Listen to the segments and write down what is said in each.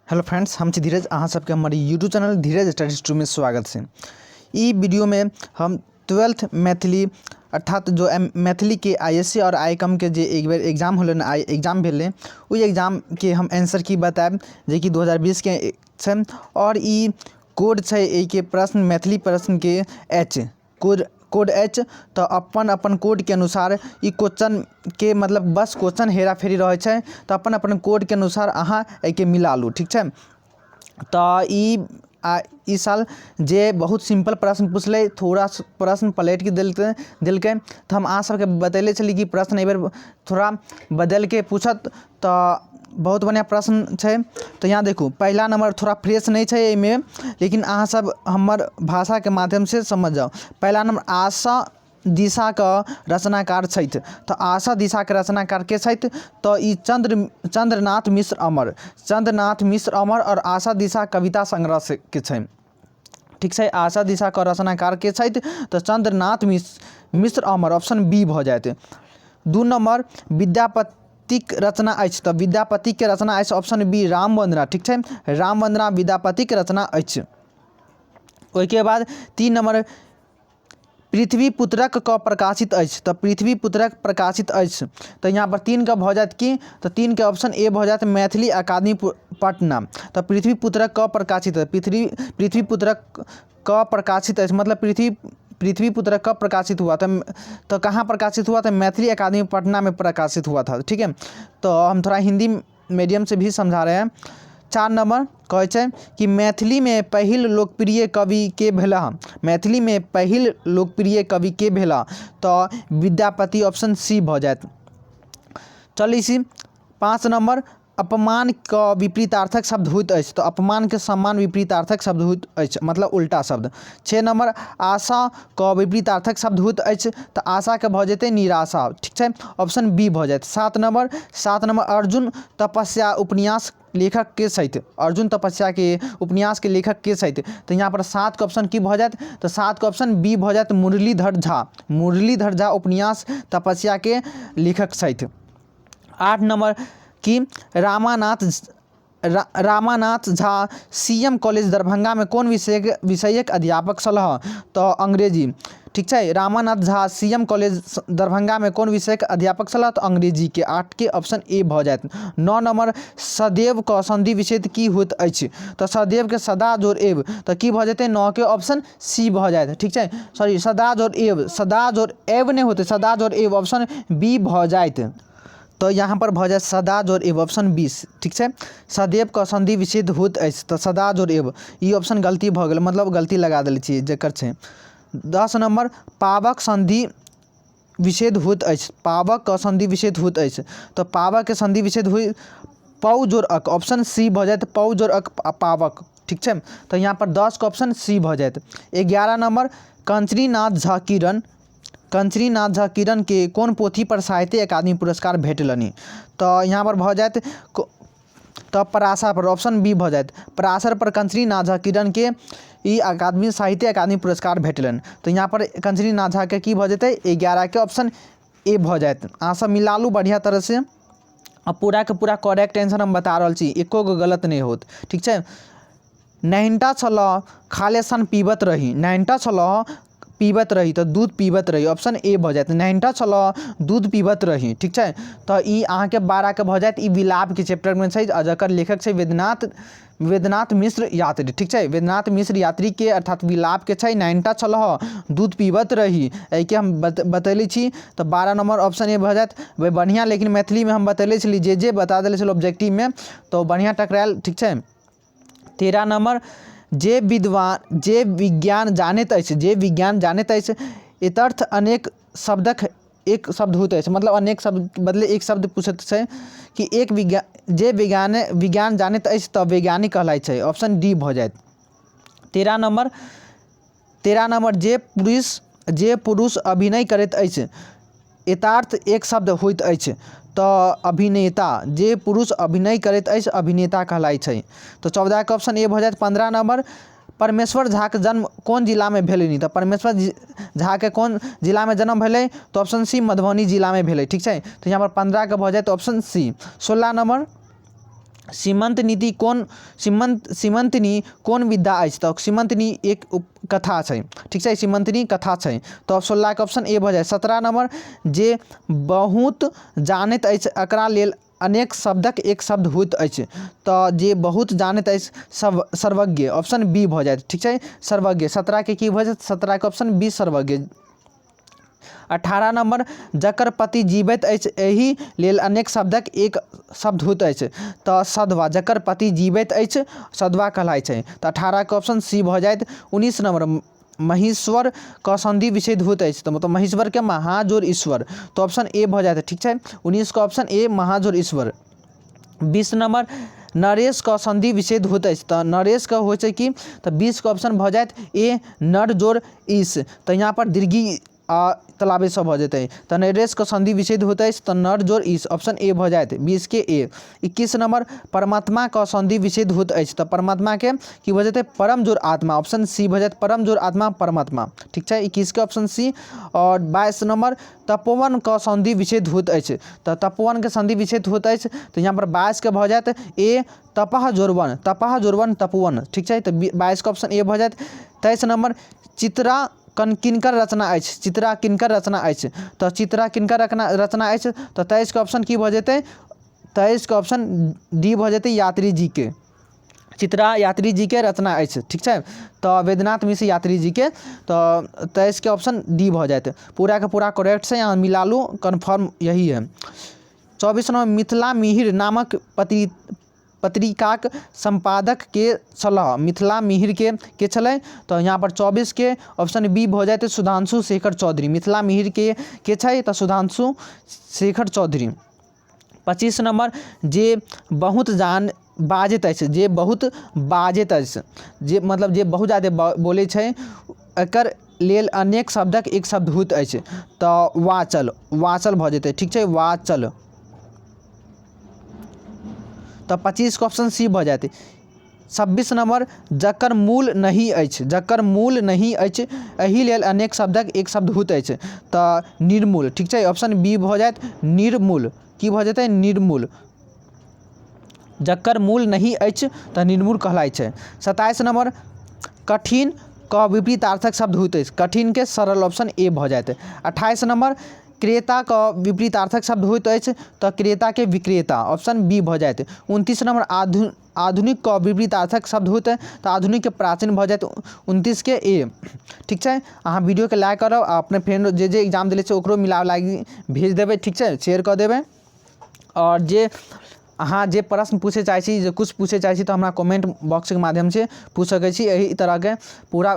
Hello friends, हम छी धीरज। अहाँ सबके हमर यूट्यूब चैनल धीरज स्टडी स्टूडियो में स्वागत छै। ई वीडियो में हम 12th Maithili अर्थात जो एम मैथिली के I S C और आई कम के जे एक बेर एग्जाम होलै ने, आई एग्जाम भेलै, ओहि एग्जाम के हम आंसर की बतायब, जेकि 2020 के छै। और ई कोड छै एहिके प्रश्न, मैथिली प्रश्न के एच कोड, कोड अछि। तऽ अपन अपन कोडके अनुसार ई क्वेश्चनके मतलब बस क्वेश्चन हेरा फेरी रहै छै। तऽ अपन अपन कोडके अनुसार अहाँ एहिके मिला लू, ठीक छै? तऽ ई ई साल जे बहुत सिम्पल प्रश्न पुछलै, थोड़ा प्रश्न पलटिके देलकै देलकै तऽ हम अहाँ सबके बतेले छली कि प्रश्न एहिबेर थोड़ा बदलिके पूछत। तऽ बहुत बढ़िआँ प्रश्न छै। तऽ यहाँ देखू, पहिला नम्बर थोड़ा फ्रेश नहि छै एहिमे, लेकिन अहाँ सब हमर भाषाके माध्यमसँ समझ जाउ। पहिला नम्बर, आशा दिशाके रचनाकार छथि। तऽ आशा दिशाके रचनाकार के छथि? तऽ ई चंद्रनाथ मिश्र अमर, चंद्रनाथ मिश्र अमर। आओर आशा दिशा कविता संग्रहके छै, ठीक छै? आशा दिशाके रचनाकार के छथि? तऽ चंद्रनाथ मिश्र अमर, ऑप्शन बी भऽ जायत। 2 नम्बर, विद्यापतिक रचना अछि। तऽ विद्यापतिके रचना अछि ऑप्शन बी, राम वन्दना, ठीक छै? राम वन्दना विद्यापतिक रचना अछि। ओहिके बाद 3 नम्बर, पृथ्वी पुत्रक क प्रकाशित अछि। तऽ पृथ्वी पुत्रक प्रकाशित अछि, तऽ यहाँ पर 3 के भऽ जायत की? तऽ 3 के ऑप्शन ए भऽ जायत, मैथिली अकादमी पटना। तऽ पृथ्वी पुत्रक क प्रकाशित अछि, पृथ्वी पुत्रक क प्रकाशित अछि, मतलब पृथ्वी पुत्रक कब प्रकाशित हुआ? तऽ कहाँ प्रकाशित हुआ? तऽ मैथिली अकादमी पटना में प्रकाशित हुआ था, ठीक है? तो हम थोड़ा हिंदी मीडियम से भी समझा रहे हैं। 4 नम्बर कहै छै कि मैथिलीमे पहिल लोकप्रिय कवि के भेलाह? मैथिलीमे पहिल लोकप्रिय कवि के भेलाह? तऽ विद्यापति, ऑप्शन सी भऽ जायत। चलै छी 5 नम्बर, अपमानके विपरीतार्थक शब्द होइत अछि। तऽ अपमानके सम्मान विपरीतार्थक शब्द होइत अछि, मतलब उल्टा शब्द। 6 नम्बर, आशाके विपरीतार्थक शब्द होइत अछि। तऽ आशाके भऽ जेतै निराशा, ठीक छै? ऑप्शन बी भऽ जायत। 7 नम्बर, 7 नम्बर, अर्जुन तपस्या उपन्यास लेखक के छथि? अर्जुन तपस्याके उपन्यासके लेखक के छथि? तऽ यहाँ पर 7के ऑप्शन की भऽ जायत? तऽ 7के ऑप्शन बी भऽ जायत, मुरलीधर झा। मुरलीधर झा उपन्यास तपस्याके लेखक छथि। 8 नम्बर की Ramanath Jha C M college दरभंगामे कोन विषयक अध्यापक छलाह? तऽ अंग्रेजी, ठीक छै? Ramanath Jha C M college दरभंगामे कोन विषयक अध्यापक छलाह? तऽ अंग्रेजीके। 8के ऑप्शन ए भऽ जायत। 9 नम्बर, सदैवके संधि विच्छेद की होइत अछि? तऽ सदैवके सदा जोड़ एव, तऽ की भऽ जेतै? 9के ऑप्शन सी भऽ जायत, ठीक छै? सॉरी, सदा जोड़ एव, सदा जोड़ एव नहि होतै, सदा जोड़ एव, ऑप्शन बी भऽ जायत। तऽ यहाँ पर भऽ जायत सदा जोड़ एव, ऑप्शन बी, ठीक छै? सदैवके संधि विच्छेद होइत अछि, तऽ सदा जोड़ एव। ई ऑप्शन गलती भऽ गेल, मतलब गलती लगा देले छियै जकर छै। 10 नम्बर, पावक संधि विच्छेद होइत अछि। पावकके संधि विच्छेद होइत अछि, तऽ पावकके संधि विच्छेद होइ पौ जोड़ अक, ऑप्शन सी भऽ जायत, पौ जोड़ अक पावक, ठीक छै? तऽ यहाँ पर 10के ऑप्शन सी भऽ जायत। 11 नम्बर, कंचनीनाथ झा किरण, कंचनीनाथ झा किरण के कोन पोथी पर साहित्य अकादमी पुरस्कार भेटलनि? तऽ यहाँ पर भऽ जायत तऽ पराशर पर, ऑप्शन बी भऽ जायत। पराशर पर कंचनीनाथ झा किरण के ई अकादमी, साहित्य अकादमी पुरस्कार भेटलनि। तऽ यहाँ पर कंचनीनाथ झा के की भऽ जेतै? 11के ऑप्शन ए भऽ जायत। अहाँ सब मिला लू बढ़िआँ तरहसँ आ पूराके पूरा करेक्ट आंसर हम बता रहल छी, एको गो गलत नहि होत, ठीक छै? नहिनटा छलऽ खालेसन पीबत रही, नहिनटा छलऽ पीबत रही, तऽ दूध पीबत रही, ऑप्शन ए भऽ जायत। नहिनटा छलऽ दूध पीबत रही, ठीक छै? तऽ ई अहाँके 12के भऽ जायत। ई विलापके चैप्टरमे छै आ जकर लेखक छै वैद्यनाथ मिश्र यात्री, ठीक छै? वैद्यनाथ मिश्र यात्रीके अर्थात विलापके छै, नहिनटा छलऽ दूध पीबत रही। एहिके हम बतेले छी, तऽ 12 नम्बर ऑप्शन ए भऽ जायत। बढ़िआँ, लेकिन मैथिलीमे हम बतेले छली, जे जे बता देले छलै ऑब्जेक्टिवमे, तऽ ओ बढ़िआँ टकरायल, ठीक छै? 13 नम्बर, जे विद्वान जे विज्ञान जानैत अछि, जे विज्ञान जानैत अछि, एतर्थ अनेक शब्दक एक शब्द होइत अछि, मतलब अनेक शब्द बदले एक शब्द पूछैत छै कि एक विज्ञान, जे विज्ञान जानैत अछि तऽ वैज्ञानिक कहलाइत छै, ऑप्शन डी भऽ जायत। 13 नम्बर, 13 नम्बर, जे पुरुष अभिनय करैत अछि, यथार्थ एक शब्द होइत अछि। तऽ अभिनेता, जे पुरुष अभिनय करैत अछि अभिनेता कहलाइत छै, तऽ 14के ऑप्शन ए भऽ जायत। 15 नम्बर, परमेश्वर झाके जन्म कोन जिलामे भेलनि? तऽ परमेश्वर झाके कोन जिलामे जन्म भेलै? तऽ ऑप्शन सी, मधुबनी जिलामे भेलै, ठीक छै? तऽ यहाँ पर 15के भऽ जायत ऑप्शन सी। 16 नम्बर, सीमन्त नीति कोन सीमन्त सीमन्तिनी कोन विद्या अछि? तऽ सीमन्तिनी एक कथा छै। ठीक छै, सीमन्तिनी कथा छै। तऽ 16के ऑप्शन ए भऽ जाय। 17 नंबर, जे बहुत जानैत अछि एकरा लेल अनेक शब्दक एक शब्द होइत अछि। तऽ जे बहुत जानैत अछि सब सर्वज्ञ, ऑप्शन बी भऽ जायत। ठीक छै, सर्वज्ञ। 17के की भऽ जायत? 17के ऑप्शन बी, सर्वज्ञ। 18 नंबर, जकर पति जीबैत अछि एहि लेल अनेक शब्दक एक शब्द होइत अछि। तऽ सधवा, जकर पति जीबैत अछि सधवा कहलाइ छै। तऽ 18के ऑप्शन सी भऽ जायत। 19 नंबर, महेश्वर क संधि विच्छेद होइत अछि। तऽ मतलब महेश्वरके महाजोर ईश्वर, तऽ ऑप्शन ए भऽ जायत। ठीक छै, 19के ऑप्शन ए, महाजोर ईश्वर। 20 नंबर, नरेशके संधि विच्छेद होइत अछि। तऽ नरेशके होइ छै कि? तऽ 20के ऑप्शन भऽ जायत ए, नर जोड़ ईश। तऽ यहाँ पर दीर्घी आ तलाबेसँ भऽ जेतै। तऽ नरेशके संधि विच्छेद होइत अछि तऽ नर जोड़ ईश, ऑप्शन ए भऽ जायत, 20के ए। 21 नंबर, परमात्माके संधि विच्छेद होइत अछि। तऽ परमात्माके की भऽ जेतै? परम जोड़ आत्मा, ऑप्शन सी भऽ जायत, परम जोड़ आत्मा परमात्मा। ठीक छै, 21के ऑप्शन सी। आओर 22 नंबर, तपोवनके संधि विच्छेद होइत अछि। तऽ तपोवनके संधि विच्छेद होइत अछि तऽ यहाँ पर 22के भऽ जायत ए, तपह जोड़वन, तपह जोड़वन तपोवन। ठीक छै, तऽ 22के ऑप्शन ए भऽ जायत। 23 नंबर, चित्रा कन किनकर रचना अछि? चित्रा किनकर रचना अछि? तऽ चित्रा किनकर रचना अछि? तऽ 23के ऑप्शन की भऽ जेतै? 23के ऑप्शन डी भऽ जेतै, यात्री जीके। चित्रा यात्री जीके रचना अछि। ठीक छै, तऽ वैद्यनाथ मिश्र यात्री जीके। तऽ 23के ऑप्शन डी भऽ जायत। पूराके पूरा करेक्ट छै, अहाँ मिला लू, कन्फर्म यही है। 24 नंबर, मिथिला मिहिर नामक पत्रिकाक सम्पादक के छलाह? मिथिला मिहिर के छलै? तऽ यहाँ पर 24के ऑप्शन बी भऽ जायत, सुधांशु शेखर चौधरी। मिथिला मिहिर के छै? तऽ सुधांशु शेखर चौधरी। 25 नंबर, जे बहुत जान बाजैत अछि, जे बहुत बाजैत अछि, जे मतलब जे बहुत जादे बोलै छै एकर लेल अनेक शब्दक एक शब्द होइत अछि। तऽ वाचल, वाचल भऽ जेतै। ठीक छै, वाचल। तऽ 25के ऑप्शन सी भऽ जायत। 26 नंबर, जकर मूल नहि अछि, जकर मूल नहि अछि एहि लेल अनेक शब्दक एक शब्द होइत अछि। तऽ निर्मूल। ठीक छै, ऑप्शन बी भऽ जायत, निर्मूल। की भऽ जेतै? निर्मूल। जकर मूल नहि अछि तऽ निर्मूल कहलाइ छै। 27 नंबर, कठिन क विपरीतार्थक शब्द होइत अछि। कठिनके सरल, ऑप्शन ए भऽ जायत। 28 नंबर, क्रेताके विपरीतार्थक शब्द होइत अछि। तऽ क्रेताके विक्रेता, ऑप्शन बी भऽ जायत। 29 नंबर, आधुनिक क विपरीतार्थक शब्द होइत तऽ आधुनिकके प्राचीन भऽ जायत, 29के ए। ठीक छै, अहाँ वीडियोके लाइक करब आ अपने फ्रेंड जे जे एग्जाम देले छै ओकरो मिलाबै लागि भेज देबै। ठीक छै, शेयर कऽ देबै। आओर जे अहाँ जे प्रश्न पूछै चाहै छी, जे किछु पूछै चाहै छी, तऽ हमरा कमेंट बॉक्सके माध्यमसँ पूछि सकै छी। एहि तरहके पूरा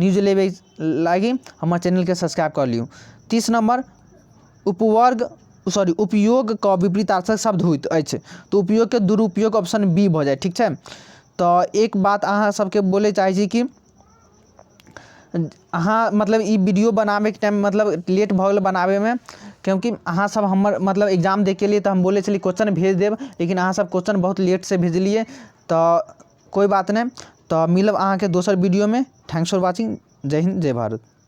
न्यूज लेबै लागि हमर चैनलके सब्सक्राइब कऽ लियौ। 30 नंबर, उपवर्ग सॉरी उपयोगके विपरीतार्थक शब्द होइत अछि। तऽ उपयोगके दुरुपयोग, ऑप्शन बी भऽ जाय। ठीक छै, तऽ एक बात अहाँ सबके बोलै चाहै छी कि अहाँ मतलब ई वीडियो बनाबैके टाइम मतलब लेट भऽ गेल बनाबैमे, क्योंकि अहाँ सब हमर मतलब एग्जाम दैके लिए तऽ हम बोलै छलियै क्वेश्चन भेज देब, लेकिन अहाँ सब क्वेश्चन बहुत लेटसँ भेजलियै। तऽ कोइ बात नहि। तऽ मिलब अहाँके दोसर वीडियोमे। Thanks for watching. जय हिन्द, जय भारत।